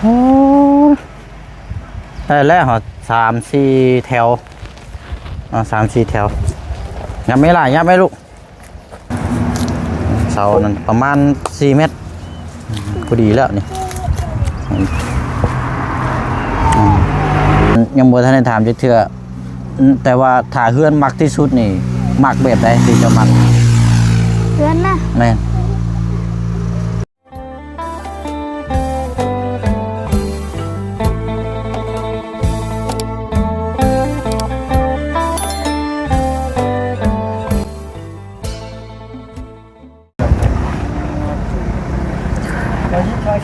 ໂອ້ ໄດ້ແລ້ວ ສາມສີ່ແຖວ ເອົາ ສາມສີ່ແຖວ. ຍັບໄມ້ຫຼາຍ ຍັບໄມ້ລູກ. ເສົານັ້ນປະມານສີ່ແມັດ ພໍດີແລ້ວນີ້. ອືມ ຍັງບໍ່ທັນໄດ້ຖາມຈັກເທື່ອ ແຕ່ວ່າຖ້າເຮືອນມັກທີ່ສຸດນີ້ ມັກແບບໃດທີ່ເຈົ້າມັກ? ເຮືອນນະ? ແມ່ນ.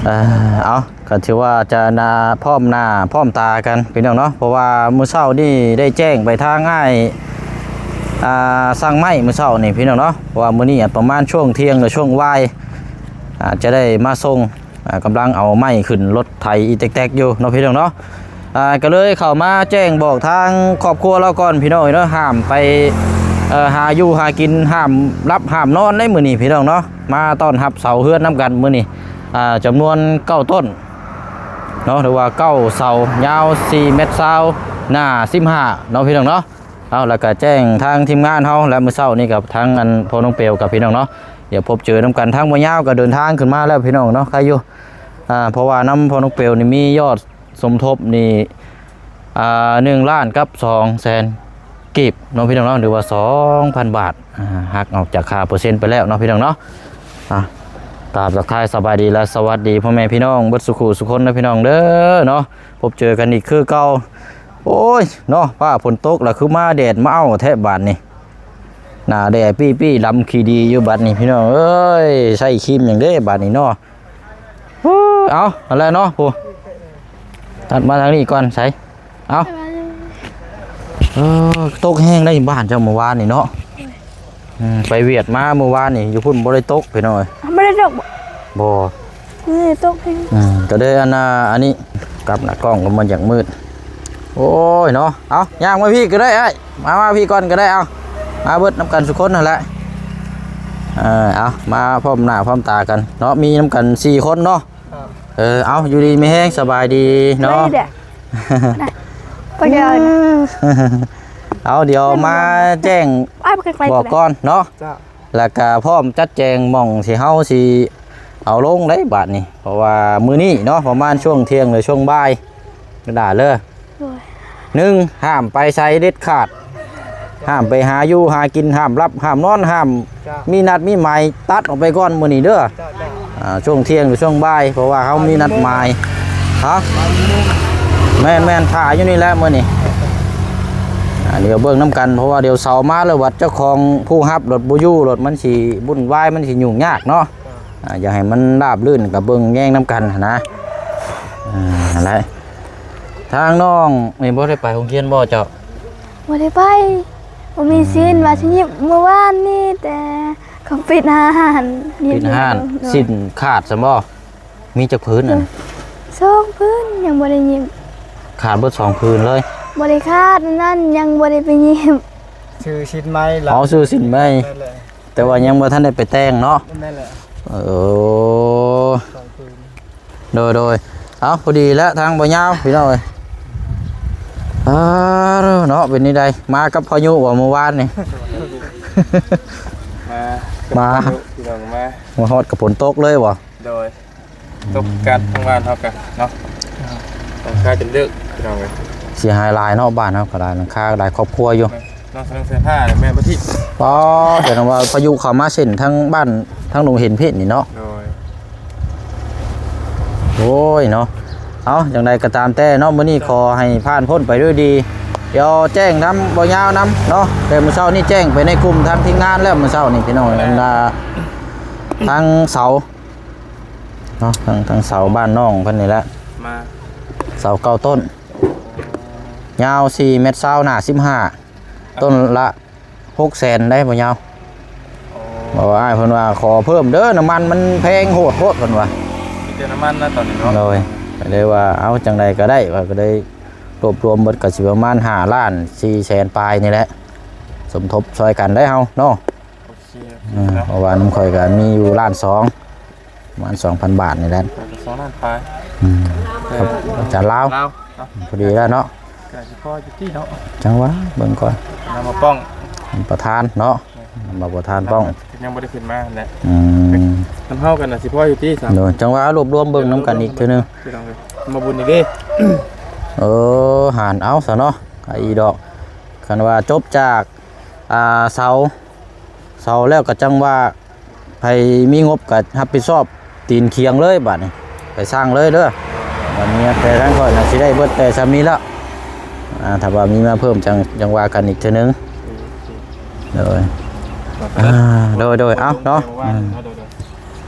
ເອີ ເອົາ ກໍຖືວ່າຈະໜ້າ ພ້ອມໜ້າພ້ອມຕາກັນພີ່ນ້ອງເນາະ ເພາະວ່າມື້ເຊົ້ານີ້ໄດ້ແຈ້ງໄປທາງອ້າຍ ອ່າ ຊ່າງໄມ້ມື້ເຊົ້ານີ້ພີ່ນ້ອງເນາະ ເພາະວ່າມື້ນີ້ອາດປະມານຊ່ວງທ່ຽງ ຫຼື ຊ່ວງບ່າຍ ອາດຈະໄດ້ມາສົ່ງ ອ່າ ກຳລັງເອົາໄມ້ຂຶ້ນລົດໄຖອີແຕັກໆຢູ່ເນາະພີ່ນ້ອງເນາະ. ອ່າ ກໍເລີຍເຂົ້າມາແຈ້ງບອກທາງຄອບຄົວລາວກ່ອນພີ່ນ້ອງເອີຍເນາະ ຫ້າມໄປ ເອີ ຫາຢູ່ຫາກິນ ຫ້າມຫຼັບຫ້າມນອນໃນມື້ນີ້ພີ່ນ້ອງເນາະ. ມາຕ້ອນຮັບເສົາເຮືອນນຳກັນມື້ນີ້ ອ່າ ຈຳນວນເກົ້າຕົ້ນເນາະ ຫຼືວ່າເກົ້າເສົາ ຍາວສີ່ແມັດຊາວ ໜ້າສິບຫ້າເນາະພີ່ນ້ອງເນາະ. ເອົາ ແລ້ວກໍແຈ້ງທາງທີມງານເຮົາ ແລະ ມື້ເຊົ້ານີ້ກັບທາງອັນພໍ່ນ້ອງເປວກັບພີ່ນ້ອງເນາະ ດຽວພົບເຈີນຳກັນ. ທາງບໍ່ຍາວກໍເດີນທາງຂຶ້ນມາແລ້ວພີ່ນ້ອງເນາະ ໃຄຢູ່ ອ່າ ເພາະວ່ານຳພໍ່ນ້ອງເປວນີ້ມີຍອດສົມທົບນີ້ ອ່າ ໜຶ່ງລ້ານກັບສອງແສນກີບເນາະພີ່ນ້ອງເນາະ ຫຼືວ່າສອງພັນບາດ ອ່າ ຫັກອອກຈາກຄ່າເປີເຊັນໄປແລ້ວເນາະພີ່ນ້ອງເນາະ. ອ່າ ກາບທັກທາຍສະບາຍດີ ແລະ ສະຫວັດດີພໍ່ແມ່ພີ່ນ້ອງເບິດສູ່ຄູ່ສູ່ຄົນເດີພີ່ນ້ອງເດີເນາະ ພົບເຈີກັນອີກຄືເກົ່າ. ໂອ້ຍເນາະ ຟ້າຝົນຕົກລະຄືມາແດດມາເອົາແທ້ບາດນີ້ ໜ້າແດ່ປີ້ໆ ດຳຂີ້ດີຢູ່ບາດນີ້ພີ່ນ້ອງເອີຍ ໃຊ້ຄຣີມຫຍັງເດ້ບາດນີ້ເນາະ. ເອົາ ຫັ້ນແຫຼະເນາະ ຜູ້ ຕັດມາທາງນີ້ກ່ອນ ໃສ ເອົາ ເອີ ຕົກແຮງໄດ໋ບ້ານເຈົ້າມື້ວານນີ້ເນາະ. ອືມ ໄປຫວຽດມາມື້ວານນີ້ ຢູ່ພຸ້ນບໍ່ໄດ້ຕົກພີ່ນ້ອງເອີຍ. ບໍ່ໄດ້ຕົກບໍ່? ບໍ່ ນີ້ຕົກແຮງ. ອືມ ກໍເລີຍອັນນ່າ ອັນນີ້ ກັບໜ້າກ້ອງກໍມັນຢາກມືດ. ໂອ້ຍເນາະ ເອົາ ຍ່າງມາພີ້ກໍໄດ້ອ້າຍ ມາ ມາພີ້ກ່ອນກໍໄດ້ ເອົາ ມາເບິດນຳກັນສູ່ຄົນຫັ້ນແຫຼະ. ເອີ ເອົາ ມາພ້ອມໜ້າພ້ອມຕາກັນເນາະ ມີນຳກັນສີ່ຄົນເນາະ. ເອີ ເອົາ ຢູ່ດີມີແຮງ ສະບາຍດີເນາະ. ເອົາ ດຽວມາແຈ້ງບອກກ່ອນເນາະ ແລ້ວກະພ້ອມຈັດແຈງໝ່ອງທີ່ເຮົາຊິເອົາລົງໄດ໋ບາດນີ້ ເພາະວ່າມື້ນີ້ເນາະ ປະມານຊ່ວງທ່ຽງ ຫຼື ຊ່ວງບ່າຍ ກະດາເລີຍ. ໂດຍ ໜຶ່ງ ຫ້າມໄປໃສເດັດຂາດ ຫ້າມໄປຫາຢູ່ຫາກິນ ຫ້າມຫຼັບຫ້າມນອນ ຫ້າມ ເຈົ້າ ມີນັດມີໝາຍ ຕັດອອກໄປກ່ອນມື້ນີ້ເດີ. ເຈົ້າ ເຈົ້າ ອ່າ ຊ່ວງທ່ຽງ ຫຼື ຊ່ວງບ່າຍ ເພາະວ່າເຮົາມີນັດໝາຍ. ຮະ? ແມ່ນໆ ຖ້າຢູ່ນີ້ແຫຼະມື້ນີ້. ອ່າ ດຽວເບິ່ງນຳກັນ ເພາະວ່າດຽວເສົາມາແລ້ວ ບັດເຈົ້າຂອງຜູ້ຮັບລົດບໍ່ຢູ່ ລົດມັນຊິວຸ່ນວາຍ ມັນຊິຫຍຸ້ງຍາກເນາະ. ອ່າ ຢາກໃຫ້ມັນລາບລື່ນ ກໍເບິ່ງແຍງນຳກັນຫັ້ນນະ. ອ່າ ຫັ້ນແຫຼະ ທາງນ້ອງນີ້ບໍ່ໄດ້ໄປໂຮງຮຽນບໍ່ເຈົ້າ? ບໍ່ໄດ້ໄປ ບໍ່ມີສິນ ອືມ ວ່າຊິຍິບມື້ວານນີ້ ແຕ່ເຂົາປິດຮ້ານ ປິດຮ້ານ. ໂດຍ ສິນຂາດຊັ້ນບໍ່? ມີຈັກຜືນອັນ? ສອງຜືນ ຍັງບໍ່ໄດ້ຍິບ. ຂາດເບິດສອງຜືນເລີຍ? ບໍ່ໄດ້ຂາດ ອັນນັ້ນຍັງບໍ່ໄດ້ໄປຍິບ. ຊື້ສິນໃໝ່ລະ. ອໍ ຊື້ສິນໃໝ່ ແຕ່ວ່າຍັງບໍ່ທັນໄດ້ໄປແຕ່ງເນາະ. ແມ່ນແຫຼະ. ເອີ ສອງຜືນ. ໂດຍໆ ເອົາ ພໍດີແລ້ວທາງບໍ່ຍາວພີ່ນ້ອງເອີຍ. ເອີ ເນາະ ເປັນຈັ່ງໃດ ມາກັບພາຍຸບໍ່ມື້ວານນີ້? ມາ ມາ ກັບພາຍຸ ພີ່ນ້ອງ ມາ ມາຮອດກໍຝົນຕົກເລີຍບໍ່? ໂດຍ ຕົກກັນທາງບ້ານເຮົາກະເນາະ ຫຼັງຄາຈົນເລີກ ພີ່ນ້ອງເອີຍ. ເສຍຫາຍຫຼາຍເນາະ ບ້ານເຮົາກໍຫຼາຍ ຫຼັງຄາຫຼາຍຄອບຄົວຢູ່. ນ້ອງສະໜອງເສືອຜ້າແມ່ນບໍ່ທິ ອໍ ແສດງວ່າພາຍຸເຂົ້າມາເສັ້ນທາງບ້ານ ທາງດົງເຫັນເພດນີ້ເນາະ. ໂດຍ ໂອ້ຍເນາະ ເອົາ ຈັ່ງໃດກໍຕາມແຕ່ເນາະ ມື້ນີ້ຂໍໃຫ້ຜ່ານພົ້ນໄປດ້ວຍດີ. ດຽວແຈ້ງນຳບໍ່ຍາວນຳເນາະ ແຕ່ມື້ເຊົ້ານີ້ແຈ້ງໄປໃນກຸ່ມທາງທີມງານແລ້ວ ມື້ເຊົ້ານີ້ພີ່ນ້ອງ ແມ່ນ ອັນວ່າທາງເສົາເນາະ ທາງ ທາງເສົາບ້ານນ້ອງເພິ່ນນີ້ແຫຼະ ມາ ເສົາເກົ້າຕົ້ນ ຍາວສີ່ແມັດຊາວ ໜ້າສິບຫ້າ ຕົ້ນລະ ຫົກແສນໄດ໋ບໍ່ຍາວ. ໂອ້ ບອກອ້າຍເພິ່ນວ່າຂໍເພີ່ມເດີ ນ້ຳມັນມັນແພງໂຫດໂພດເພິ່ນວ່າ ມີແຕ່ນ້ຳມັນນະຕອນນີ້ເນາະ. ໂດຍ ກໍເລີຍວ່າເອົາຈັ່ງໃດກໍໄດ້ ວ່າກໍໄດ້ລວບລວມເບິດກໍຊິປະມານຫ້າລ້ານສີ່ແສນປາຍນີ້ແຫຼະ ສົມທົບຊ່ອຍກັນໄດ໋ເຮົາເນາະ. ໂອເຄ ອືມ ເນາະ ເພາະວ່ານຳຂ້ອຍກໍມີຢູ່ລ້ານສອງ ປະມານສອງພັນບາດນີ້ແຫຼະ ສອງລ້ານປາຍ. ອືມ ອາຈານລາວ ລາວ ພໍດີແລ້ວເນາະ ກໍຊິພໍຢູ່ທີ່ເນາະ ຈັ່ງວ່າເບິ່ງກ່ອນ ນຳມາປ້ອງ ປະທານເນາະ ນຳມາປະທານປ້ອງ ຍັງບໍ່ໄດ້ຂຶ້ນມາຫັ້ນແຫຼະ ອືມ ນຳເຮົາກັນນະ ຊິພໍຢູ່ທີ່ສາມ ໂດຍ ຈັ່ງວ່າລວບລວມເບິ່ງນຳກັນອີກເທື່ອໜຶ່ງ ມາບຸນອີກເດ້ ເອີ ຫານເອົາຊະເນາະ ອີດອກ ຄັນວ່າຈົບຈາກ ອ່າ ເສົາ ເສົາແລ້ວກໍຈັ່ງວ່າ ໃຜມີງົບກໍຮັບຜິດຊອບຕີນຂຽງເລີຍບາດນີ້ ໄປສ້າງເລີຍເດີ ບາດນີ້ແຕ່ທາງຂ້ອຍນະຊິໄດ້ເບິດແຕ່ສ່ຳນີ້ແລ້ວ ອ່າ ຖ້າວ່າມີມາເພີ່ມຈັ່ງ ຈັ່ງວ່າກັນອີກເທື່ອໜຶ່ງ ໂດຍ ອ່າ ໂດຍ ໂດຍ ເອົາເນາະ ອືມ ໂດຍ ໂດຍ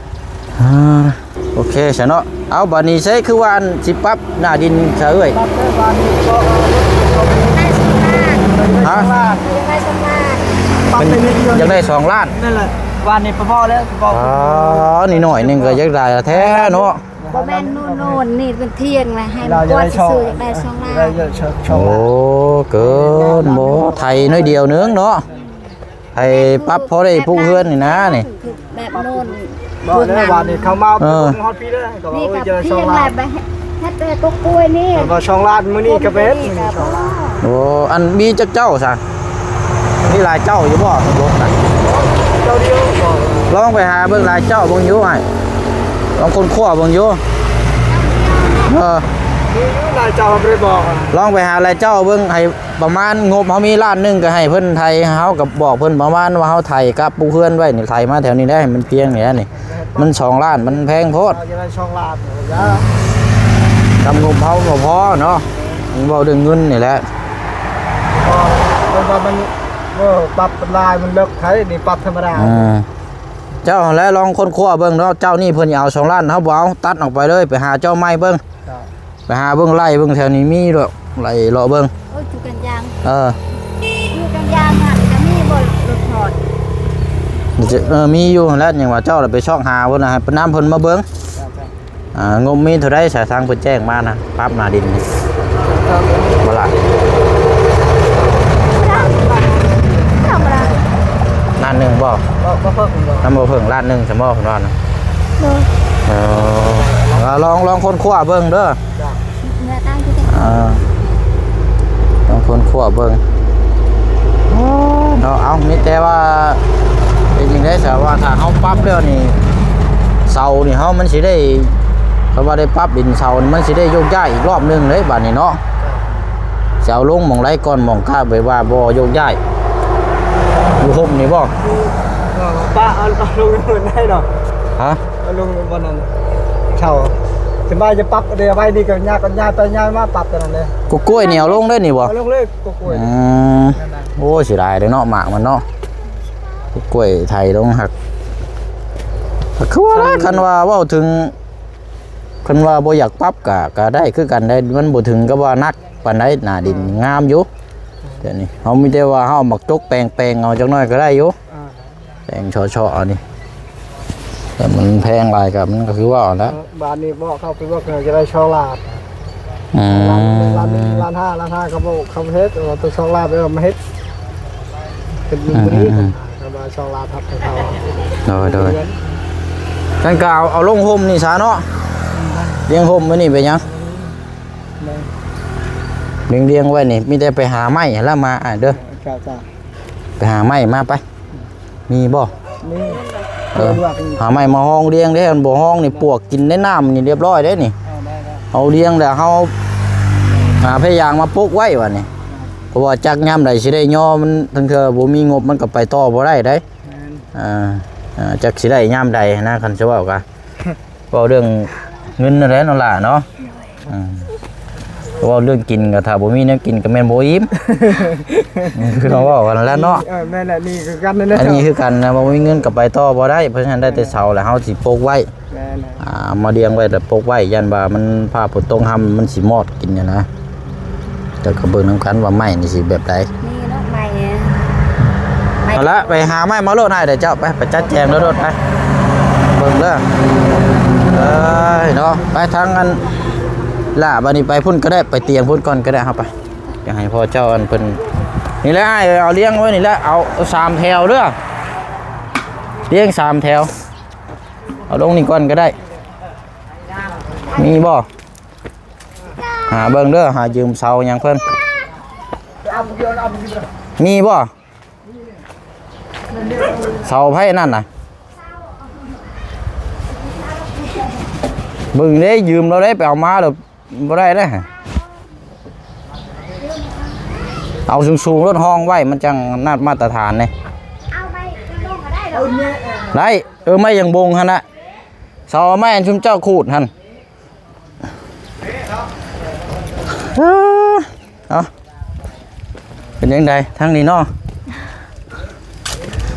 ອ່າ ໂອເຄຊະເນາະ ເອົາ ບາດນີ້ໃສຄືວ່າອັນຊິປັບໜ້າດິນຊະເອື້ອຍ ປັບໄດ້ບາດນີ້ກໍ ຮະ ປັບໄປນິດດຽວ ຢາກໄດ້ສອງລ້ານ ນັ້ນແຫຼະ ວານນີ້ພໍແລ້ວ ພໍ ອໍ ນີ້ໜ້ອຍໜຶ່ງກໍຢາກໄດ້ແທ້ເນາະ ບໍ່ແມ່ນໂນ່ນໆ ນີ້ເປັນທ່ຽງລະ ໃຫ້ມັນກວດຊື່ໆ ຢາກໄດ້ສອງລ້ານ ໂອ້ ເກີນບໍ່ ໄຖໜ້ອຍດຽວໜຶ່ງເນາະ ໃຫ້ປັບພໍໄດ້ປູກເຮືອນນີ້ນະນີ້ ແບບໂນ່ນ ບໍ່ແລ້ວ ບາດນີ້ເຂົາມາ ເອີ ຮອດພີ້ເດີ ກໍວ່າ ນີ້ ໂອ້ຍ ກໍ ຈະໄດ້ສອງລ້ານ ໄປເຮັດ ເຮັດແຕ່ກົກກ້ວຍນີ້ ວ່າສອງລ້ານ ມື້ນີ້ກໍໄປເຮັດ ນີ້ກໍພໍ ໂອ້ ອັນມີຈັກເຈົ້າຊະ ມີຫຼາຍເຈົ້າຢູ່ບໍ່ ລົດນະ ເຈົ້າດຽວບໍ່ ລອງໄປຫາເບິ່ງຫຼາຍເຈົ້າເບິ່ງຢູ່ອ້າຍ ລອງຄົ້ນຄວ້າເບິ່ງຢູ່ ເອີ ມີຢູ່ຫຼາຍເຈົ້າ ບໍ່ໄດ້ບອກ ລອງໄປຫາຫຼາຍເຈົ້າເບິ່ງ ໃຫ້ ປະມານງົບເຮົາມີລ້ານໜຶ່ງ ກໍໃຫ້ເພິ່ນໄຖ ເຮົາກໍບອກເພິ່ນປະມານວ່າເຮົາໄຖກັບປູເຮືອນໄວ້ນີ້ ໄຖມາແຖວນີ້ແຫຼະ ໃຫ້ມັນພຽງນີ້ແຫຼະນີ້ ມັນສອງລ້ານ ມັນແພງໂພດ ເຮົາຈະໄດ້ສອງລ້ານ ຢ່າ ກຳງົບເຮົາບໍ່ພໍເນາະ ເວົ້າເລື່ອງເງິນນີ້ແຫຼະ ເພາະວ່າມັນ ເອີ ປັບຫຼາຍມັນເລິກໄຖ ນີ້ປັບທຳມະດາ ອືມ ເຈົ້າຫັ້ນແຫຼະລອງຄົ້ນຄວ້າເບິ່ງເນາະ ເຈົ້ານີ້ເພິ່ນຊິເອົາສອງລ້ານ ເຮົາບໍ່ເອົາ ຕັດອອກໄປເລີຍ ໄປຫາເຈົ້າໃໝ່ເບິ່ງ ໄປຫາເບິ່ງໄລ່ເບິ່ງແຖວນີ້ມີດອກ ໄລ່ເລາະເບິ່ງ ໂອ້ຍ ຢູ່ກັນຢາງ ເອີ ຢູ່ກັນຢາງຫັ້ນກໍມີບໍ່ລົດຮອດ ເອີ ມີຢູ່ຫັ້ນແຫຼະ ຍັງວ່າເຈົ້າລະໄປຊອກຫາເພິ່ນນະ ໃຫ້ນຳເພິ່ນມາເບິ່ງ ອ່າ ງົບມີເທົ່າໃດຊະ ທາງເພິ່ນແຈ້ງມານະ ປັບໜ້າດິນນີ້ ບໍ່ຫຼາຍ ລ້ານໜຶ່ງບໍ່? ບໍ່ ບໍ່ເພິ່ງບໍ່ ມັນບໍ່ເພິ່ງລ້ານໜຶ່ງຊັ້ນບໍ່ ເພິ່ນວ່ານະ ໂດຍ ເອີ ລອງ ລອງຄົ້ນຄວ້າເບິ່ງເດີ ເອີ ລອງຄົ້ນຄວ້າເບິ່ງ ໂອ້ ເນາະ ເອົາ ມີແຕ່ວ່າ ເປັນຈັ່ງໃດຊະ ວ່າຖ້າເຮົາປັບແລ້ວນີ້ ເສົານີ້ເຮົາມັນຊິໄດ້ ຄັນວ່າໄດ້ປັບດິນເສົານີ້ ມັນຊິໄດ້ໂຍກຍ້າຍອີກລອບໜຶ່ງເດ້ບາດນີ້ເນາະ ຊິເອົາລົງໝ່ອງໃດກ່ອນ ໝ່ອງກະແບບວ່າບໍ່ໂຍກຍ້າຍ ຢູ່ຮົ່ມນີ້ບໍ່? ປະເອົາ ເອົາລົງໄດ້ດອກ ຮະ? ເອົາລົງບ່ອນນັ້ນ ເຊົ່າ ສະບາຍຈະປັບເດໄວ້ນີ້ກໍຍາກ ກໍຍ້າຍໄປຍ້າຍມາປັບຕົວນັ້ນເດ້ ກົກກ້ວຍນີ້ເອົາລົງໄດ້ນີ້ບໍ່? ເອົາລົງເລີຍກົກກ້ວຍ ອືມ ໂອ້ ເສຍດາຍເດ້ເນາະ ໝາກມັນເນາະ ກົກກ້ວຍໄຖລົງຫັ້ນ ກໍຄືວ່າ ຄັນວ່າເວົ້າເຖິງ ຄັນວ່າບໍ່ຢາກປັບກໍ ກໍໄດ້ຄືກັນໄດ໋ ມັນບໍ່ເຖິງກັບວ່າໜັກປານໃດ ໜ້າດິນງາມຢູ່ ດຽວນີ້ເຮົາມີແຕ່ວ່າເຮົາເອົາໝາກຈົກແປງໆ ເອົາຈັກໜ້ອຍກໍໄດ້ຢູ່ ອ່າ ແປງເຊາະໆ ເອົານີ້ ແຕ່ມັນແພງຫຼາຍກໍ ມັນກໍຄືວ່າຫັ້ນແຫຼະ ເອີ ບາດນີ້ບອກເຂົາຄືວ່າເຂົາຈະໄດ້ສອງລ້ານ ອືມ ລ້ານ ລ້ານຫ້າ ລ້ານຫ້າ ເຂົາບອກເຂົາເຮັດ ເອີ ເອົາສອງລ້ານໄປເອົາມາເຮັດ ເປັນ ອືມ ມື້ນີ້ ອືມ ເຂົາວ່າສອງລ້ານຮັບໃຫ້ເຂົາ ໂດຍ ໂດຍ ຊັ້ນກໍເອົາ ເອົາລົງຮົ່ມນີ້ຊະເນາະ ອືມ ລຽງຮົ່ມໄວ້ນີ້ເປັນຫຍັງ ລຽງໆ ໄວ້ນີ້ ມີແຕ່ໄປຫາໄມ້ຫັ້ນລະມາອ້າຍເດີ ເຈົ້າ ເຈົ້າ ໄປຫາໄມ້ມາໄປ ມີບໍ່? ມີ ເອີ ຫາໄມ້ມາຮອງລຽງເດ້ ມັນບໍ່ຮອງນີ້ປວກກິນໃນນ້ຳນີ້ຮຽບຮ້ອຍເດ້ນີ້ ເອົາໄດ້ ເອົາລຽງແລ້ວເຮົາຫາພະຍາງມາປົກໄວ້ບາດນີ້ ເພາະວ່າຈັກຍາມໃດຊິໄດ້ຍໍມັນ ລາງເທື່ອບໍ່ມີງົບມັນກໍໄປຕໍ່ບໍ່ໄດ້ເດ້ ແມ່ນ ອ່າ ອ່າ ຈັກຊິໄດ້ຍາມໃດນະ ຄັນຊິເວົ້າກະ ເວົ້າເລື່ອງເງິນນັ້ນແຫຼະເນາະຫຼ້າເນາະ ອືມ ເວົ້າເລື່ອງກິນກໍ ຖ້າບໍ່ມີແນວກິນກໍແມ່ນບໍ່ອີ່ມ ຄືເຮົາເວົ້າກັນນັ້ນແຫຼະເນາະ ເອີ ແມ່ນແຫຼະ ນີ້ຄືກັນນັ້ນແຫຼະ ອັນນີ້ຄືກັນນະ ບໍ່ມີເງິນກໍໄປຕໍ່ບໍ່ໄດ້ ເພາະສະນັ້ນໄດ້ແຕ່ເຊົາແລ້ວເຮົາຊິປົກໄວ້ ແມ່ນ ອ່າ ເອົາມາລຽງໄວ້ແລ້ວປົກໄວ້ ຢ້ານວ່າມັນຟ້າຝົນຕົກຮຳມັນຊິມອດກິນຫັ້ນນະ ເຈົ້າກໍເບິ່ງນຳກັນວ່າໄມ້ນີ້ຊິແບບໃດ ນີ້ເນາະ ໄມ້ ໄມ້ ເອົາລະ ໄປຫາໄມ້ມາໂລດ ນາຍ ດຽວເຈົ້າໄປ ໄປຈັດແຈງໂລດ ໄປ ເບິ່ງເດີ ເອີຍເນາະ ໄປທາງອັນ ຫຼ້າ ບາດນີ້ໄປພຸ້ນກໍໄດ້ ໄປຕຽງພຸ້ນກ່ອນກໍໄດ້ ເຮົາໄປ ຢາກໃຫ້ພໍ່ເຈົ້າອັນເພິ່ນ ນີ້ແຫຼະ ອ້າຍເອົາລຽງໄວ້ນີ້ແຫຼະ ເອົາ ເອົາສາມແຖວເດີ ລຽງສາມແຖວ ເອົາລົງນີ້ກ່ອນກໍໄດ້ ມີບໍ່? ຫາເບິ່ງເດີ ຫາຢືມເສົາຫຍັງເພິ່ນ ມີບໍ່? ເສົາໃຜນັ້ນນະ? ເບິ່ງເດ້ ຢືມລາວເດ້ ໄປເອົາມາແລ້ວບໍ່ໄດ້ເດ້. ເອົາສູງໆໂລດ ຮອງໄວ້ ມັນຈັ່ງມາດຕະຖານເດ້. ໄດ້ ເອີ ໄມ້ຢາງບົງຫັ້ນນະ ເສົາໄມ້ອັນຊຸມເຈົ້າຂູດຫັ້ນ. ເອີ ເອົ້າ ເປັນຈັ່ງໃດທາງນີ້ເນາະ?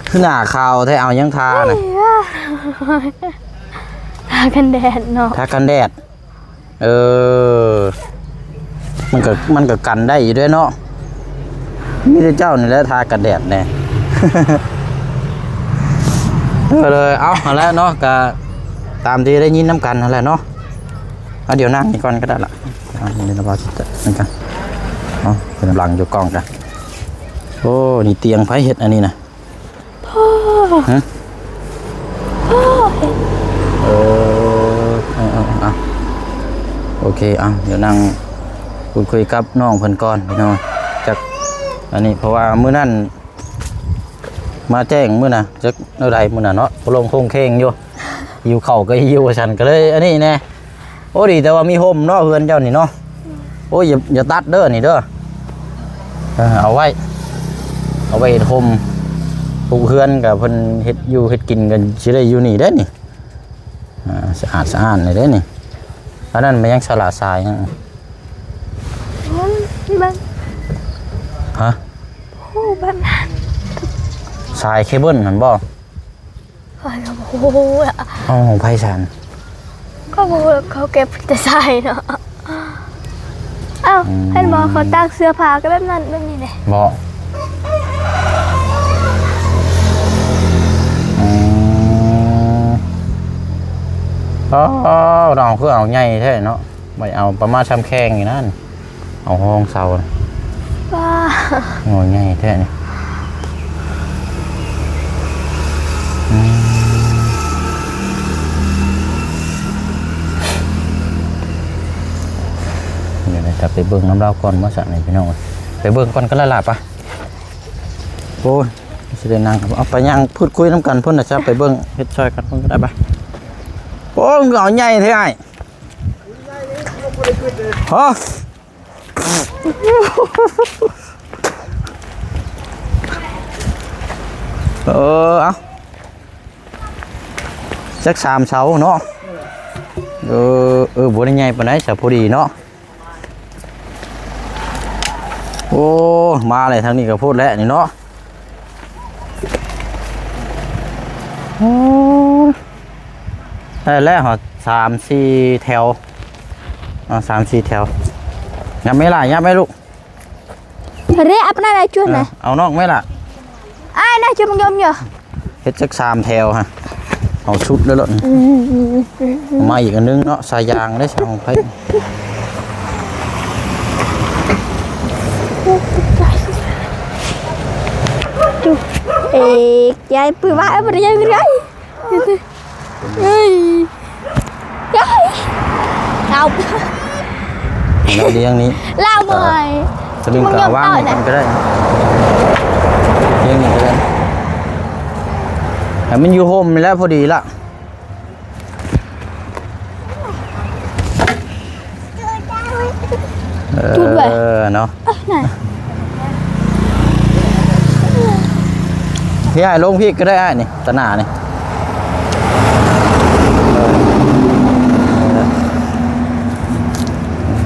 ຄືໜ້າຂາວແທ້ ເອົາຫຍັງທານະ? ທາກັນແດດເນາະ ທາກັນແດດ. ເອີ ມັນກໍ ມັນກໍກັນໄດ້ຢູ່ເດ້ເນາະ. ມີແຕ່ເຈົ້ານີ້ແຫຼະທາກັນແດດແດ່. ເອີ ເລີຍ ເອົາ ຫັ້ນແຫຼະເນາະ ກະຕາມທີ່ໄດ້ຍິນນຳກັນຫັ້ນແຫຼະເນາະ. ເອົາ ດຽວນັ່ງນີ້ກ່ອນກໍໄດ້ລະ ເອົາ ນີ້ລະ ເອົາ ເປັນຫຼັງຢູ່ກ້ອງກະ. ໂອ້ ນີ້ຕຽງໃຜເຮັດອັນນີ້ນະ? ພໍ່ ຮະ? ພໍ່ເຮັດ. ເອີ ເອີ ເອີ ເອົາ ໂອເຄ ເອົາ ດຽວນັ່ງ ຄຸດຄຸຍກັບນ້ອງເພິ່ນກ່ອນພີ່ນ້ອງ ຈັກອັນນີ້ ເພາະວ່າມື້ນັ້ນມາແຈ້ງມື້ນະ ຈັກແນວໃດມື້ນະເນາະ ໂລງໂຄງເຄງຢູ່ ຫິວເຂົ້າກໍຫິວວ່າຊັ້ນ ກໍເລີຍອັນນີ້ແດ່. ໂອ້ ດີແຕ່ວ່າມີຮົ່ມເນາະ ເຮືອນເຈົ້ານີ້ເນາະ. ໂອ້ຍ ຢ່າ ຢ່າຕັດເດີນີ້ເດີ ເອີ ເອົາໄວ້ ເອົາໄວ້ເຮັດຮົ່ມ ປຸກເຮືອນກໍເພິ່ນເຮັດຢູ່ເຮັດກິນກໍຊິໄດ້ຢູ່ນີ້ເດ້ນີ້. ອ່າ ສະອາດສະອ້ານເລີຍເດ້ນີ້. ອັນນັ້ນແມ່ນຫຍັງ ສາລາສາຍຫຍັງ? ໂອ້ຍ ນີ້ເບິ່ງ ຮະ? ໂອ້ ເບິ່ງນັ້ນ ສາຍເຄເບິນຫັ້ນບໍ່? ຂ້ອຍກໍບໍ່ຮູ້ລະ. ເອົ້າ ຂອງໃຜຊັ້ນ? ຂ້ອຍບໍ່ຮູ້ ເຂົາເກັບແຕ່ສາຍເນາະ. ອ້າວ ອືມ ເຫັນບໍ່ ເຂົາຕາກເສື້ອຜ້າກໍແບບນັ້ນ ແບບນີ້ເດ້ ບໍ່? ອືມ ອ້າວ ເອົາຄືເອົາໃຫຍ່ແທ້ເນາະ ໄວ້ເອົາປະມານຊ່ຳແຂ້ງນີ້ນັ້ນ ເອົາຮອງເສົານະ. ວ້າ ງໍໃຫຍ່ແທ້ນີ້. ອືມ ດຽວໄປເບິ່ງນຳລາວກ່ອນບໍ່ຊະນີ້ພີ່ນ້ອງ ໄປເບິ່ງກ່ອນກໍໄດ້ລະປະ. ໂອ້ຍ ຊິໄດ້ນັ່ງ ເອົາໄປຍ່າງພູດຄຸຍນຳກັນພຸ້ນນະ ຈະໄປເບິ່ງເຮັດຊ່ອຍກັນພຸ້ນກໍໄດ້ປະ. ໂອ້ຍ ເອົາໃຫຍ່ແທ້ອ້າຍ ຮະ? ເອີ ເອົາ ຈັກສາມເສົາເນາະ. ເອີ ເອີ ບໍ່ໄດ້ໃຫຍ່ປານໃດ ສະພໍດີເນາະ. ໂອ້ ມາແລ້ວ ທາງນີ້ກໍໂພດແລ້ວນີ້ເນາະ. ໂອ້ ໄດ້ແລ້ວ ສາມສີ່ແຖວ ເອົາ ສາມສີ່ແຖວ. ຍັບໄໝລະ ຍັບໄໝລູກ? ເຣ ອັບນານາຈຸນນະ ເອີ ເອົານອກໄໝລະ ອ້າຍນະ ຈຸມຍົມຢູ່. ເຮັດຈັກສາມແຖວຮະ ເອົາສຸດເລີຍໂລດ. ອືມ ມາອີກອັນໜຶ່ງເນາະ ສາຍຢາງເດ້ ຂອງໃຜ? ຈຸ ເອກ ຍາຍ ປຶ້ມວ່າ ເອີ ບໍ່ໄດ້ ຍາຍ ບໍ່ໄດ້. ເອີຍ ເອີຍ ເອົາ ແລ້ວດຽງນີ້ ລາວເມື່ອຍ ສະລິງກະວາງນີ້ກ່ອນກໍໄດ້ ດຽງນີ້ກໍໄດ້ ໃຫ້ມັນຢູ່ຮົ່ມນີ້ແຫຼະ ພໍດີລະ. ເອີ ເນາະ ເອີ ນັ້ນ ພີ່ອ້າຍລົງພີ້ກໍໄດ້ອ້າຍນີ້ ຕາໜ້ານີ້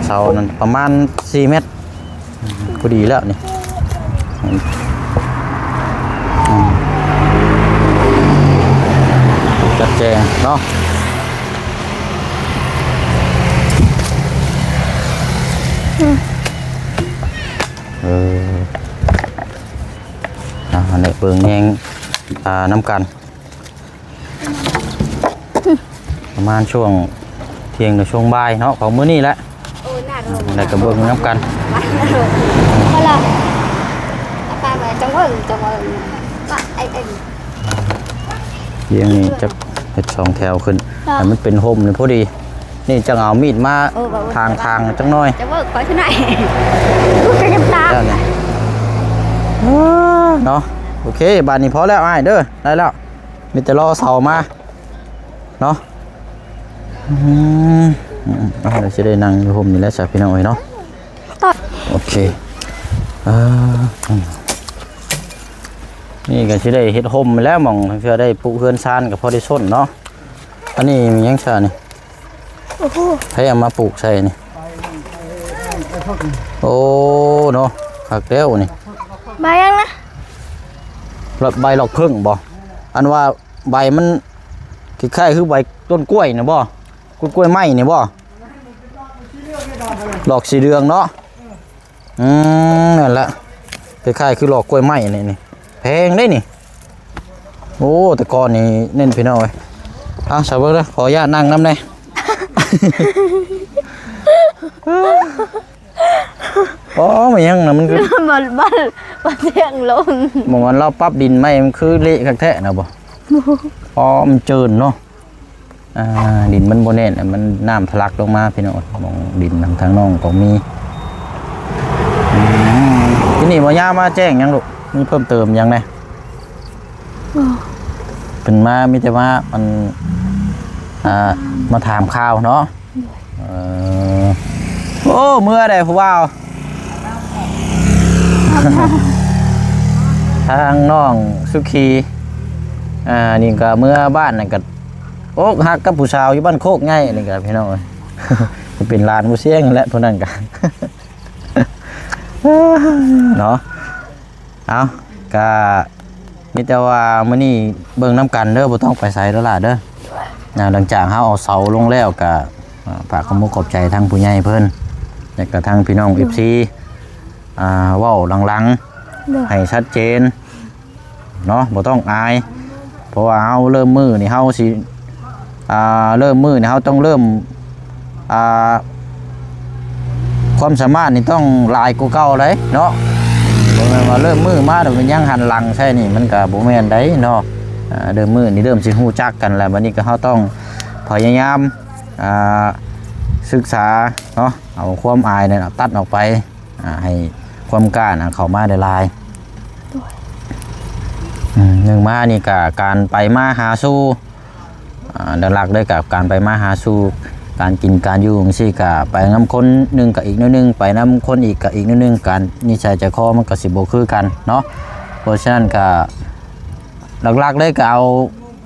ເສົານັ້ນປະມານສີ່ແມັດ ພໍດີແລ້ວນີ້ ອືມ ຈັດແຈງເນາະ. ເອີ ເອົາ ອັນນີ້ເບິ່ງແຍງ ອ່າ ນຳກັນ ປະມານຊ່ວງທ່ຽງ ຫຼື ຊ່ວງບ່າຍເນາະ ຂອງມື້ນີ້ແຫຼະ ແລ້ວກໍເບິ່ງນຳກັນ ດຽວນີ້ຈະເຮັດສອງແຖວຂຶ້ນ ໃຫ້ມັນເປັນຮົ່ມນີ້ພໍດີ. ນີ້ຈັ່ງເອົາມີດມາ ເອີ ເວົ້າ ທາງ ທາງຈັກໜ້ອຍ ຈະເວີກໄປທີ່ໄຫນ ກໍຍັງຕາມ ແລ້ວນີ້ ເອີ ເນາະ ໂອເຄ ບາດນີ້ພໍແລ້ວອ້າຍເດີ ໄດ້ແລ້ວ ມີແຕ່ລໍເສົາມາເນາະ ອືມ ເອົາ ດຽວຊິໄດ້ນັ່ງຢູ່ຮົ່ມນີ້ແຫຼະຊະ ພີ່ນ້ອງເອີຍເນາະ ໂອເຄ ເອີ ນີ້ກໍຊິໄດ້ເຮັດຮົ່ມແລ້ວ ໝ່ອງເທື່ອໄດ້ປຸກເຮືອນຊານກໍພໍໄດ້ຊົນເນາະ ອັນນີ້ມີຫຍັງຊະນີ້? ໂອ້ໂຫ ໃຜເອົາມາປູກໃສ່ນີ້? ໂອ້ ເນາະ ຄັກແລ້ວນີ້ ໃບຫຍັງນະ? ລະ ໃບຫຼອກເຜິ້ງບໍ? ອັນວ່າໃບມັນຄ້າຍໆຄືໃບຕົ້ນກ້ວຍນະບໍ? ຕົ້ນກ້ວຍໄມ້ນີ້ບໍ? ຫຼອກສີເຫຼືອງເນາະ. ອືມ ນັ້ນລະ ຄ້າຍໆຄືຫຼອກກ້ວຍໄມ້ນີ້ ນີ້ ແພງເດ້ນີ້. ໂອ້ ແຕ່ກ່ອນນີ້ແນ່ນ ພີ່ນ້ອງເອີຍ. ເອົາ ສາວເບິ່ງເດີ ຂໍອະນຸຍາດນັ່ງນຳແດ່. ອໍ ແມ່ນຫຍັງນະ ມັນຄື ມັນ ມັນ ມັນສຽງລົມ ໝ່ອງອັນລາວປັບດິນໃໝ່ ມັນຄືເລະຄັກແທ້ນະບໍ? ອໍ ມັນເຈີນເນາະ. ອ່າ ດິນມັນບໍ່ແໜ້ນ ມັນ ນ້ຳທະລັກລົງມາ ພີ່ນ້ອງ. ໝ່ອງດິນທາງ ທາງນ້ອງກໍມີ. ອືມ ທີ່ນີ້ບໍ່ຍາມາແຈ້ງຫຍັງລູກ? ມີເພີ່ມເຕີມຫຍັງແດ່? ບໍ່ ເພິ່ນມາມີແຕ່ວ່າ ອັນ ອ່າ ມາຖາມຂ່າວເນາະ. ເອີ ໂອ້ ເມື່ອໃດຜູ້ບ່າວ ທາງນ້ອງສຸຂີ ອ່າ ນີ້ກໍເມື່ອບ້ານ ນັ້ນກໍອົກຫັກກັບຜູ້ສາວຢູ່ບ້ານໂຄກໃຫຍ່ ນີ້ກໍ ພີ່ນ້ອງເອີຍ. ເປັນຫຼານໝູ່ຊຽງແຫຼະ ຜູ້ນັ້ນກໍ ເນາະ. ເອົາ ກະມີແຕ່ວ່າມື້ນີ້ເບິ່ງນຳກັນເດີ ບໍ່ຕ້ອງໄປໃສເດີຫຼ້າເດີ. ນະ ຫຼັງຈາກເຮົາເອົາເສົາລົງແລ້ວກະ ອ່າ ຝາກຂອບອົກຂອບໃຈທາງຜູ້ໃຫຍ່ເພິ່ນ ແລະກະທາງພີ່ນ້ອງ ໂດຍ ເອັຟຊີ ອ່າ ເວົ້າຫຼັງໆ ໂດຍ ໃຫ້ຊັດເຈນເນາະ ບໍ່ຕ້ອງອາຍ. ເພາະວ່າເຮົາເລີ່ມມື້ນີ້ ເຮົາຊິ ອ່າ ເລີ່ມມື້ນີ້ ເຮົາຕ້ອງເລີ່ມ ອ່າ ຄວາມສາມາດນີ້ຕ້ອງຫຼາຍກວ່າເກົ່າໄດ໋ເນາະ. ບໍ່ແມ່ນວ່າເລີ່ມມື້ມາແລ້ວມັນຍັງຫັນຫຼັງໃສ່ນີ້ ມັນກະບໍ່ແມ່ນໄດ໋ເນາະ. ອ່າ ເລີ່ມມື້ນີ້ເລີ່ມຊິຮູ້ຈັກກັນແລ້ວ ບັດນີ້ກໍເຮົາຕ້ອງພະຍາຍາມ ອ່າ ສຶກສາເນາະ ເອົາຄວາມອາຍນັ້ນຕັດອອກໄປ. ອ່າ ໃຫ້ຄວາມກ້ານະເຂົ້າມາໄດ້ຫຼາຍ. ໂດຍ ອືມ ໜຶ່ງມານີ້ກະການໄປມາຫາສູ່ ອ່າ ຫຼັກໆເລີຍກະການໄປມາຫາສູ່ ການກິນການຢູ່ຈັ່ງຊີ້ ກະໄປນຳຄົນໜຶ່ງກະອີກໜ້ອຍໜຶ່ງ ໄປນຳຄົນອີກກະອີກໜ້ອຍໜຶ່ງ ການນິໄສໃຈຄໍມັນກະຊິບໍ່ຄືກັນເນາະ. ເພາະສະນັ້ນກະຫຼັກໆເລີຍກະເອົາ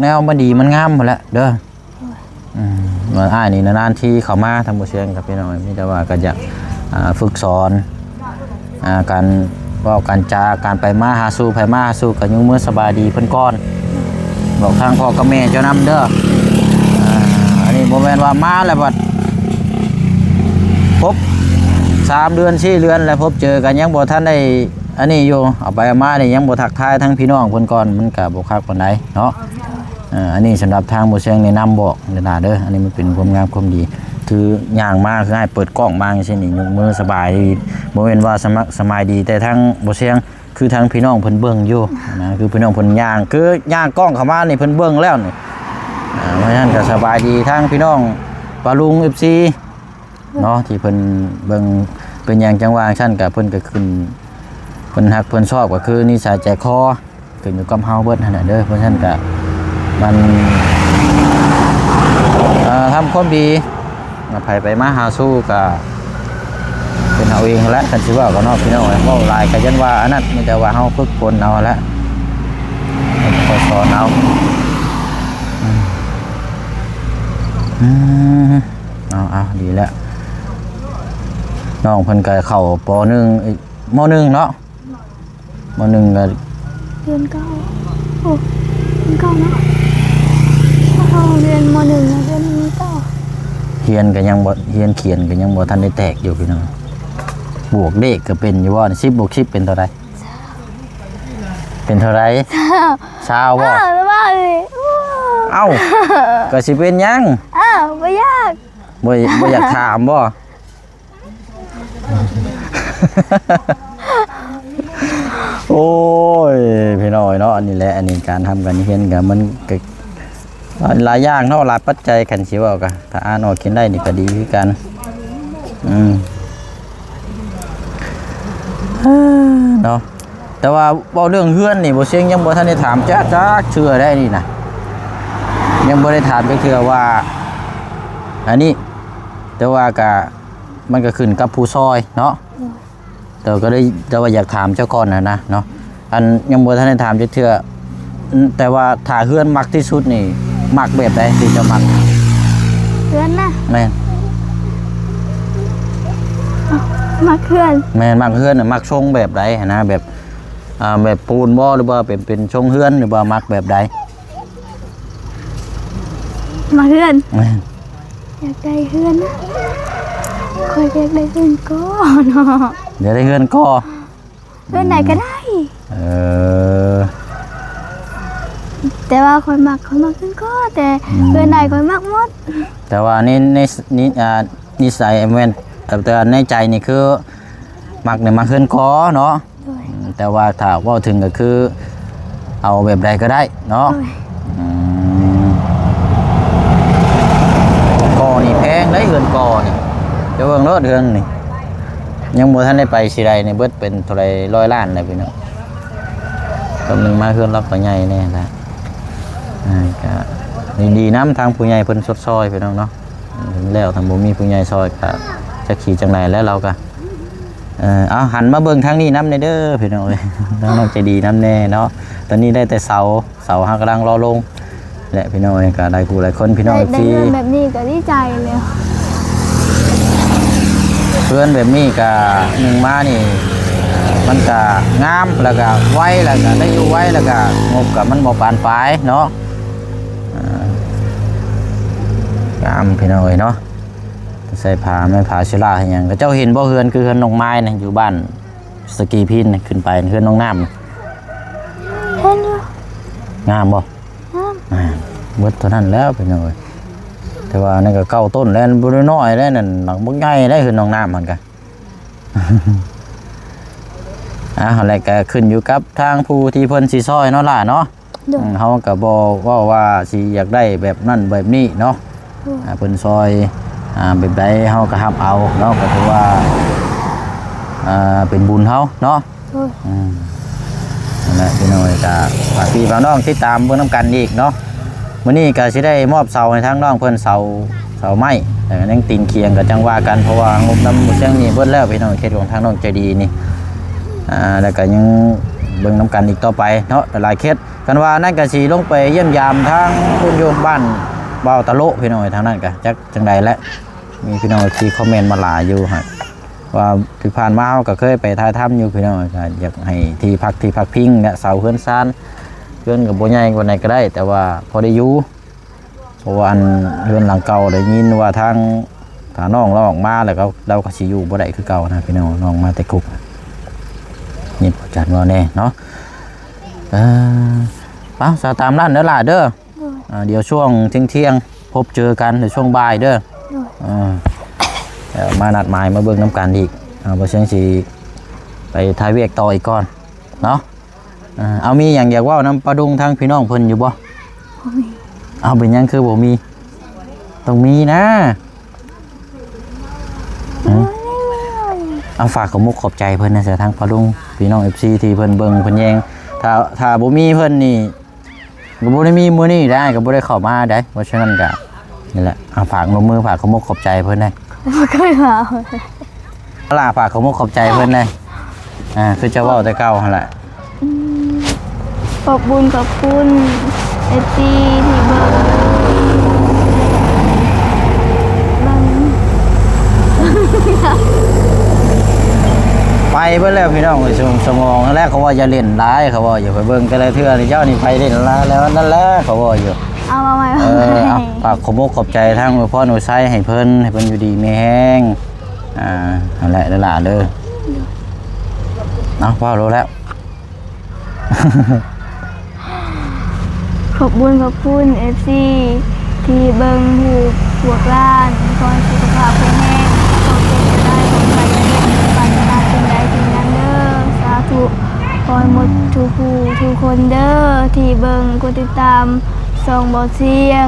ແນວມັນດີມັນງາມພຸ້ນແຫຼະເດີ. ອືມ ວ່າອ້າຍນີ້ນານໆທີເຂົ້າມາທາງບໍ່ຊຽງກັບພີ່ນ້ອງ ມີແຕ່ວ່າກໍຢາກ ອ່າ ຝຶກສອນ ອ່າ ການເວົ້າການຈາ ການໄປມາຫາສູ່ ໃຜມາຫາສູ່ກໍຍົກມືສະບາຍດີເພິ່ນກ່ອນ ບອກທາງພໍ່ກັບແມ່ເຈົ້ານຳເດີ. ອ່າ ອັນນີ້ບໍ່ແມ່ນວ່າມາແລ້ວບັດພົບສາມເດືອນສີ່ເດືອນແລ້ວພົບເຈີກັນ ຍັງບໍ່ທັນໄດ້ ອັນນີ້ຢູ່ ເອົາໄປເອົາມານີ້ຍັງບໍ່ທັກທາຍທາງພີ່ນ້ອງເພິ່ນກ່ອນ ມັນກະບໍ່ຄັກປານໃດເນາະ. ເອີ ອັນນີ້ສຳລັບທາງບໍ່ຊຽງແນະນຳບອກເດີຫຼ້າເດີ ອັນນີ້ມັນເປັນຄວາມງາມຄວາມດີ ຄືຍ່າງມາ ຄືໃຫ້ເປີດກ້ອງມາຈັ່ງຊີ້ນີ້ ຍົກມືສະບາຍດີ ບໍ່ແມ່ນວ່າສະມະ ສະບາຍດີແຕ່ທາງບໍ່ຊຽງ ຄືທາງພີ່ນ້ອງເພິ່ນເບິ່ງຢູ່ນະ ຄືພີ່ນ້ອງເພິ່ນຍ່າງ ຄືຍ່າງກ້ອງເຂົ້າມານີ້ເພິ່ນເບິ່ງແລ້ວນີ້. ອ່າ ເພາະສະນັ້ນກໍສະບາຍດີທາງພີ່ນ້ອງປ້າລຸງ ເອັຟຊີ ເນາະ ທີ່ເພິ່ນເບິ່ງ ເປັນຫຍັງຈັ່ງວ່າຈັ່ງຊັ້ນ ກະເພິ່ນກະຂຶ້ນ ເພິ່ນຮັກເພິ່ນຊອບ ກະຄືນິໄສໃຈຄໍ ຂຶ້ນຢູ່ກັບເຮົາເບິດຫັ້ນແຫຼະເດີ. ເພາະສະນັ້ນກະມັນ ເອີ ທຳຄວາມດີ ໃຜໄປມາຫາສູ່ກະເປັນເຮົາເອງຫັ້ນແຫຼະ ຄັນຊິເວົ້າກັນເນາະ ພີ່ນ້ອງເອີຍ. ເວົ້າຫຼາຍກະຢ້ານວ່າອັນນັ້ນ ມີແຕ່ວ່າເຮົາຝຶກຝົນເອົາຫັ້ນແຫຼະ ຄ່ອຍສອນເອົາ. ອືມ ອືມ ເອົາ ເອົາ ດີແລ້ວ ນ້ອງເພິ່ນກໍເຂົ້າ ປໍໜຶ່ງ ອີກ ມໍໜຶ່ງເນາະ ມໍໜຶ່ງກໍ ເດືອນເກົ້າ ໂອ້ ເດືອນເກົ້າເນາະ ເຂົ້າຮຽນມໍໜຶ່ງ ຮຽນມໍເກົ້າ ຮຽນກໍຍັງບໍ່ ຮຽນຂຽນກໍຍັງບໍ່ທັນໄດ້ແຕກຢູ່ ພີ່ນ້ອງ. ບວກເລກກໍເປັນຢູ່ບໍ່? ສິບບວກສິບເປັນເທົ່າໃດ? ເປັນເທົ່າໃດ? ຊາວ ຊາວບໍ່? ອ້າວ ວ່າເລີຍ ເອົ້າ ກໍຊິເປັນຫຍັງ? ອ້າວ ບໍ່ຢາກ ບໍ່ ບໍ່ຢາກຖາມບໍ່? ໂອ້ຍ ພີ່ນ້ອງເນາະ ອັນນີ້ແຫຼະ ອັນນີ້ການທຳການຮຽນກໍມັນກໍ ຫຼາຍຢ່າງເນາະ ຫຼາຍປັດໄຈ ຄັນຊິເວົ້າກະ ຖ້າອ່ານອອກຂຽນໄດ້ນີ້ກະດີຄືກັນ. ອືມ ເນາະ ແຕ່ວ່າເວົ້າເລື່ອງເຮືອນນີ້ ບໍ່ຊຽງຍັງບໍ່ທັນໄດ້ຖາມຈັກ ຈັກເທື່ອໄດ໋ນີ້ນະ ຍັງບໍ່ໄດ້ຖາມຈັກເທື່ອວ່າ ອັນນີ້ ແຕ່ວ່າກະ ມັນກະຂຶ້ນກັບຜູ້ຊ່ອຍເນາະ. ໂດຍ ແຕ່ກໍໄດ້ ແຕ່ວ່າຢາກຖາມເຈົ້າກ່ອນຫັ້ນນະເນາະ ອັນຍັງບໍ່ທັນໄດ້ຖາມຈັກເທື່ອ ແຕ່ວ່າຖ້າເຮືອນມັກທີ່ສຸດນີ້ ມັກແບບໃດທີ່ເຈົ້າມັກ? ເຮືອນນະ? ແມ່ນ ມັກເຮືອນ ແມ່ນ ມັກເຮືອນນະ ມັກຊົງແບບໃດຫັ້ນນະ ແບບ ອ່າ ແບບປູນບໍ່ ຫຼືວ່າເປັນ ເປັນຊົງເຮືອນ ຫຼືວ່າມັກແບບໃດ? ມາເຮືອນ ແມ່ນ ຢາກໄດ້ເຮືອນນະ ຂ້ອຍຢາກໄດ້ເຮືອນກໍເນາະ ຢາກໄດ້ເຮືອນກໍ ເຮືອນໃດກໍໄດ້ ເອີ ແຕ່ວ່າຂ້ອຍມັກ ຂ້ອຍມັກເຮືອນກໍ ແຕ່ ອືມ ເຮືອນໃດຂ້ອຍມັກໝົດ ແຕ່ວ່າໃນ ໃນ ໃນ ອ່າ ນິໄສແມ່ນ ແຕ່ໃນໃຈນີ້ຄືມັກນີ້ມັກເຮືອນກໍເນາະ. ໂດຍ ອືມ ແຕ່ວ່າຖ້າເວົ້າເຖິງກໍຄືເອົາແບບໃດກໍໄດ້ເນາະ. ໂດຍ ອືມ ກໍນີ້ແພງເດ້ ເຮືອນກໍນີ້ ໄປເບິ່ງໂລດເຮືອນນີ້ ຍັງບໍ່ທັນໄດ້ໄປຊິໄດ້ນີ້ ເບິດເປັນເທົ່າໃດຮ້ອຍລ້ານແລ້ວພີ່ນ້ອງ. ກຳລັງມາເຮືອນລາວກໍໃຫຍ່ແນ່ລະ ອ່າ ກະດີນຳທາງຜູ້ໃຫຍ່ເພິ່ນຊົດຊ່ອຍພີ່ນ້ອງເນາະ. ແລ້ວຖ້າບໍ່ມີຜູ້ໃຫຍ່ຊ່ອຍກະຈັກຊິຈັ່ງໃດແຫຼະ ລາວກະ ເອີ ເອົາ ຫັນມາເບິ່ງທາງນີ້ນຳແດ່ເດີພີ່ນ້ອງເອີຍ ທາງນ້ອງໃຈດີນຳແດ່ເນາະ. ຕອນນີ້ໄດ້ແຕ່ເສົາ ເສົາເຮົາກຳລັງລໍລົງແຫຼະພີ່ນ້ອງເອີຍ ກະຫຼາຍຜູ້ຫຼາຍຄົນພີ່ນ້ອງ ໄດ້ ເອັຟ ໄດ້ ຊີ ເຮືອນແບບນີ້ກະດີໃຈແລ້ວ. ເຮືອນແບບນີ້ກະ ໜຶ່ງມານີ້ ມັນກະງາມ ແລ້ວກະໄວ ແລ້ວກະໄດ້ຢູ່ໄວ ແລ້ວກະງົບກະມັນບໍ່ປານປາຍເນາະ. ອ່າ ງາມພີ່ນ້ອງເອີຍເນາະ ໃສ່ຜ້າ ແມ່ນຜ້າເຊລາອີຫຍັງ. ເຂົາເຈົ້າເຫັນບໍ່ ເຮືອນຄືເຮືອນນ້ອງມາຍນະ ຢູ່ບ້ານສະກີພີນນະ ຂຶ້ນໄປເຮືອນນ້ອງນ້ຳນະ ເຫັນຢູ່ ງາມບໍ່? ງາມ ອ່າ ເບິດເທົ່ານັ້ນແລ້ວພີ່ນ້ອງເອີຍ. ແຕ່ວ່ານັ້ນກໍເກົ້າຕົ້ນແລ້ວ ບໍ່ໄດ້ນ້ອຍແລ້ວນັ້ນ ຫຼັງບັກໃຫຍ່ແລ້ວ ເຮືອນນ້ອງນ້ຳຫັ້ນກະ ອ່າ ແລ້ວກໍຂຶ້ນຢູ່ກັບທາງຜູ້ທີ່ເພິ່ນຊິຊ່ອຍເນາະຫຼ້າເນາະ. ໂດຍ ອືມ ເຮົາກໍບໍ່ເວົ້າວ່າຊິຢາກໄດ້ແບບນັ້ນແບບນີ້ເນາະ. ໂດຍ ອ່າ ເພິ່ນຊ່ອຍ ອ່າ ແບບໃດເຮົາກໍຮັບເອົາເນາະ ກໍຖືວ່າ ອ່າ ເປັນບຸນເຮົາເນາະ. ໂດຍ ອືມ ນັ້ນແຫຼະພີ່ນ້ອງເອີຍ ກໍຝາກພີ່ຝາກນ້ອງຕິດຕາມເບິ່ງນຳກັນອີກເນາະ. ມື້ນີ້ກໍຊິໄດ້ມອບເສົາໃຫ້ທາງນ້ອງເພິ່ນ ເສົາ ເສົາໄມ້ ແຕ່ກໍຍັງຕີນຄຽງກໍຈັ່ງວ່າກັນ ເພາະວ່າງົບນຳໝູ່ຊຽງນີ້ເບິດແລ້ວພີ່ນ້ອງ ເຂດຂອງທາງນ້ອງໃຈດີນີ້ ອ່າ ແລ້ວກໍຍັງເບິ່ງນຳກັນອີກຕໍ່ໄປເນາະ ຫຼາຍໆເຂດ. ຄັນວ່ານັ້ນກໍຊິລົງໄປຢ້ຽມຢາມທາງເພິ່ນຢູ່ບ້ານບ່າວຕະໂລະພີ່ນ້ອງເອີຍ ທາງນັ້ນກໍຈັກຈັ່ງໃດແຫຼະ. ມີພີ່ນ້ອງທີ່ຄອມເມັນມາຫຼາຍຢູ່ຫັ້ນ ວ່າທີ່ຜ່ານມາເຮົາກໍເຄີຍໄປຖ່າຍທຳຢູ່ພີ່ນ້ອງ ກໍຢາກໃຫ້ທີ່ພັກ ທີ່ພັກພິງ ແລະ ເສົາເຮືອນຊານ ເຮືອນກໍບໍ່ໃຫຍ່ປານໃດກໍໄດ້ ແຕ່ວ່າພໍໄດ້ຢູ່. ເພາະວ່າອັນເຮືອນຫຼັງເກົ່າໄດ້ຍິນວ່າທາງ ຖ້ານ້ອງລາວອອກມາແລ້ວ ເຂົາ ລາວກໍຊິຢູ່ບໍ່ໄດ້ຄືເກົ່ານະພີ່ນ້ອງ ນ້ອງມາແຕ່ຄຸກ. ນີ້ພໍ່ຈັນເວົ້າແນ່ເນາະ. ເອີ ເອົາ ສາຕາມນັ້ນເດີຫຼ້າເດີ. ໂດຍ ອ່າ ດຽວຊ່ວງທ່ຽງໆ ພົບເຈີກັນ ດຽວຊ່ວງບ່າຍເດີ. ໂດຍ ເອີ ດຽວມານັດໝາຍມາເບິ່ງນຳກັນອີກ. ອ່າ ບໍ່ເຊິ່ງຊິໄປຖ່າຍວຽກຕໍ່ອີກກ່ອນເນາະ. ເອີ ເອົາ ມີຫຍັງຢາກເວົ້ານຳປ້າດຸງທາງພີ່ນ້ອງເພິ່ນຢູ່ບໍ່? ບໍ່ມີ. ເອົາ ເປັນຫຍັງຄືບໍ່ມີ? ຕ້ອງມີນະ. ຫື? ບໍ່ມີ. ເອົາ ຝາກຂອບມຸກຂອບໃຈເພິ່ນນະ ທາງປ້າດຸງ ພີ່ນ້ອງເອັຟຊີທີ່ເພິ່ນເບິ່ງເພິ່ນແຍງ ຖ້າ ຖ້າບໍ່ມີເພິ່ນນີ້ ກໍບໍ່ໄດ້ມີມື້ນີ້ໄດ໋ ກໍບໍ່ໄດ້ເຂົ້າມາໄດ໋. ເພາະສະນັ້ນກໍນີ້ແຫຼະ ເອົາ ຝາກລົງມື ຝາກຂອບມຸກຂອບໃຈເພິ່ນໄດ໋. ບໍ່ເຄີຍເວົ້າ. ລະ ຝາກຂອບມຸກຂອບໃຈເພິ່ນແດ່. ອ່າ ຄືຈະເວົ້າແຕ່ເກົ່າຫັ້ນແຫຼະ. ອືມ ຂອບບຸນຂອບຄຸນເອັຟຊີທີ່ເບິ່ງ ເບິ່ງ ໄປເບິດແລ້ວພີ່ນ້ອງເອີຍ ສະໝອງນັ້ນແຫຼະ. ເຂົາວ່າຢ່າຫຼິ້ນຫຼາຍ ເຂົາເວົ້າຢູ່ ຂ້ອຍເບິ່ງແຕ່ລະເທື່ອນີ້ ເຈົ້ານີ້ໄປຫຼິ້ນຫຼາຍແລ້ວ ນັ້ນແຫຼະ ເຂົາເວົ້າຢູ່. ເອົາ ເອົາໃໝ່ ເອີ ເອົາ ຝາກຂອບມຸກຂອບໃຈທາງອວຍພອນອວຍໄຊໃຫ້ເພິ່ນ ໃຫ້ເພິ່ນຢູ່ດີມີແຮງ. ອ່າ ຫັ້ນແຫຼະຫຼ້າເດີ. ເອົາ ເວົ້າໂລດແລ້ວ. ຂອບບຸນຂອບຄຸນເອັຟຊີທີ່ເບິ່ງຮູບພວກຫຼານ ຂໍໃຫ້ສຸຂະພາບແຂງແຮງ ຄວາມເຈັບບໍ່ໄດ້ ຄວາມໄຂ້ຢ່າມີ ປາດຖະໜາສິ່ງໃດສິ່ງນັ້ນເດີ ສາທຸ. ຂໍໃຫ້ໝົດທຸກຜູ້ທຸກຄົນເດີທີ່ເບິ່ງ ກົດຕິດຕາມ ຊ່ອງເບົາສຽງ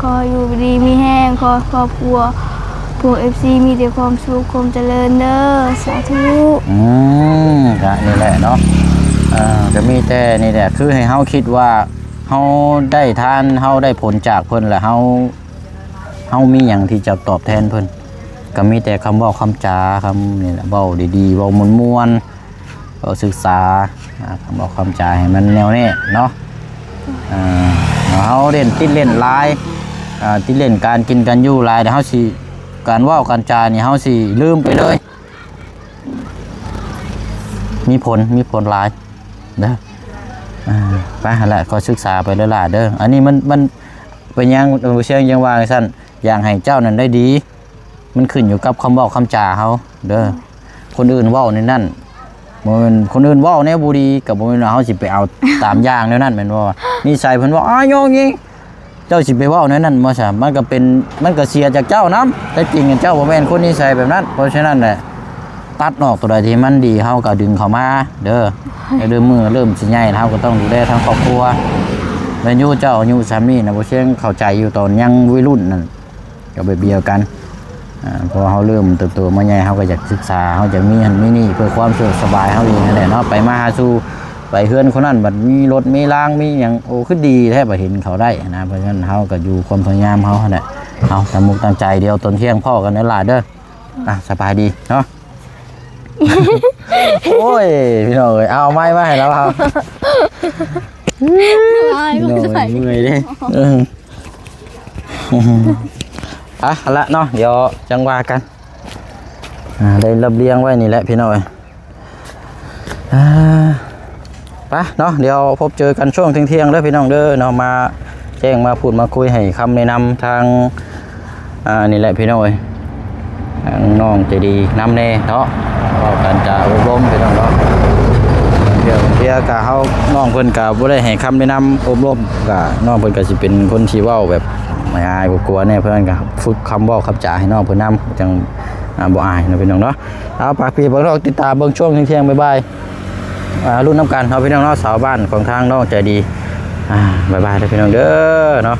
ຂໍຢູ່ດີມີແຮງ ຂໍຄອບຄົວພວກເອັຟຊີມີແຕ່ຄວາມສຸກຄວາມຈະເລີນເດີ ສາທຸ. ອືມ ກະນີ້ແຫຼະເນາະ ເອີ ກະມີແຕ່ນີ້ແຫຼະ ຄືໃຫ້ເຮົາຄິດວ່າເຮົາໄດ້ທານ ເຮົາໄດ້ຜົນຈາກເພິ່ນ ແລະເຮົາ ເຮົາມີຫຍັງທີ່ຈະຕອບແທນເພິ່ນ ກະມີແຕ່ຄຳເວົ້າຄຳຈາ ຄຳນີ້ແຫຼະ ເວົ້າດີໆ ເວົ້າມ່ວນໆ ເວົ້າສຶກສາ ອາ ຄຳເວົ້າຄຳຈາໃຫ້ມັນແນວແນ່ເນາະ ອາ ເຮົາເລ່ນ ຕິດເລ່ນຫຼາຍ ອາ ຕິດເລ່ນການກິນການຢູ່ຫຼາຍ ດຽວເຮົາຊິ ການເວົ້າການຈານີ້ເຮົາຊິລືມໄປເລີຍ ມີຜົນ ມີຜົນຫຼາຍເດີ ອາ ໄປຫັ້ນແຫຼະ ຄອຍສຶກສາໄປເດີຫຼ້າເດີ ອັນນີ້ມັນ ມັນເປັນຫຍັງ ເອີ ເຊີງຈັ່ງວ່າຈັ່ງຊັ້ນ ຢາກໃຫ້ເຈົ້ານັ້ນໄດ້ດີ ມັນຂຶ້ນຢູ່ກັບຄຳເວົ້າຄຳຈາເຮົາເດີ ຄົນອື່ນເວົ້າແນວນັ້ນ ບໍ່ແມ່ນຄົນອື່ນເວົ້າແນວບໍ່ດີ ກໍບໍ່ແມ່ນວ່າເຮົາຊິໄປເອົາຕາມຢ່າງແນວນັ້ນແມ່ນບໍ່? ນິໄສເພິ່ນເວົ້າ ອາ ຍໍຍິງ ເຈົ້າຊິໄປເວົ້າແນວນັ້ນບໍ່ຊະ? ມັນກໍເປັນ ມັນກໍເສຍຈາກເຈົ້ານຳ ແທ້ຈິງເຈົ້າບໍ່ແມ່ນຄົນນິໄສແບບນັ້ນ ເພາະສະນັ້ນແຫຼະ ຕັດອອກໂຕໃດທີ່ມັນດີ ເຮົາກໍດຶງເຂົ້າມາເດີ ແລ້ວເລີ່ມມື້ເລີ່ມຊິໃຫຍ່ ເຮົາກໍຕ້ອງດູແລທາງຄອບຄົວ ແມ່ນຢູ່ ເຈົ້າອາຍຸສ່ຳນີ້ນະ ບໍ່ເຊີງເຂົ້າໃຈຢູ່ ຕອນຍັງໄວລຸ້ນນັ້ນ ກໍແບບດຽວກັນ ອາ ເພາະວ່າເຮົາເລີ່ມເຕີບໂຕມາໃຫຍ່ ເຮົາກໍຢາກສຶກສາ ເຮົາຢາກມີຫັ້ນມີນີ້ ເພື່ອຄວາມສະດວກສະບາຍເຮົາເອງຫັ້ນແຫຼະເນາະ ໄປມາຫາສູ່ ໄປເຮືອນຄົນນັ້ນ ບັດມີລົດມີລາງມີຫຍັງ ໂອ້ ຄືດີແທ້ ບັດເຫັນເຂົາໄດ້ນະ ເພາະສະນັ້ນເຮົາກໍຢູ່ຄວາມພະຍາຍາມເຮົາຫັ້ນແຫຼະ ເອົາ ຕັ້ງມຸກຕັ້ງໃຈ ດຽວຕອນທ່ຽງພໍ້ກັນເດີຫຼ້າເດີ ອ່ະ ສະບາຍດີເນາະ ໂອ້ຍ ພີ່ນ້ອງເອີຍ ເອົາໄມ້ມາໃຫ້ລາວ ພີ່ນ້ອງເອີຍ ເມື່ອຍເດ້ ເອີ. ອ່ະ ເອົາລະເນາະ ດຽວຈັ່ງວ່າກັນ ອ່າ ໄດ້ລຽບລຽງໄວ້ນີ້ແຫຼະພີ່ນ້ອງເອີຍ ອ່າ ໄປເນາະ ດຽວພົບເຈີກັນຊ່ວງທ່ຽງໆເດີພີ່ນ້ອງເດີເນາະ ມາແຈ້ງມາພູດມາຄຸຍໃຫ້ຄຳແນະນຳທາງ ອ່າ ນີ້ແຫຼະພີ່ນ້ອງເອີຍ ທາງນ້ອງໃຈດີນຳແດ່ເນາະ ເວົ້າກັນຈາອົບຮົມພີ່ນ້ອງເນາະ ເທື່ອ ເທື່ອກະເຮົາ ນ້ອງເພິ່ນກະບໍ່ໄດ້ໃຫ້ຄຳແນະນຳອົບຮົມ ກະນ້ອງເພິ່ນກະຊິເປັນຄົນທີ່ເວົ້າແບບ ອາຍໆ ກົວໆ ແດ່ ເພິ່ນກໍຝຶກຄຳເວົ້າຄຳຈາໃຫ້ນ້ອງເພິ່ນນຳ ຈັ່ງ ອ່າ ບໍ່ອາຍເນາະພີ່ນ້ອງເນາະ ເອົາ ຝາກພີ່ຝາກນ້ອງຕິດຕາມເບິ່ງຊ່ວງທ່ຽງໆ ບ່າຍໆ ອ່າ ລຸ້ນນຳກັນເນາະພີ່ນ້ອງເນາະ ສາວບ້ານຂອງທາງນ້ອງໃຈດີ ອ່າ ບາຍບາຍເດີພີ່ນ້ອງເດີເນາະ.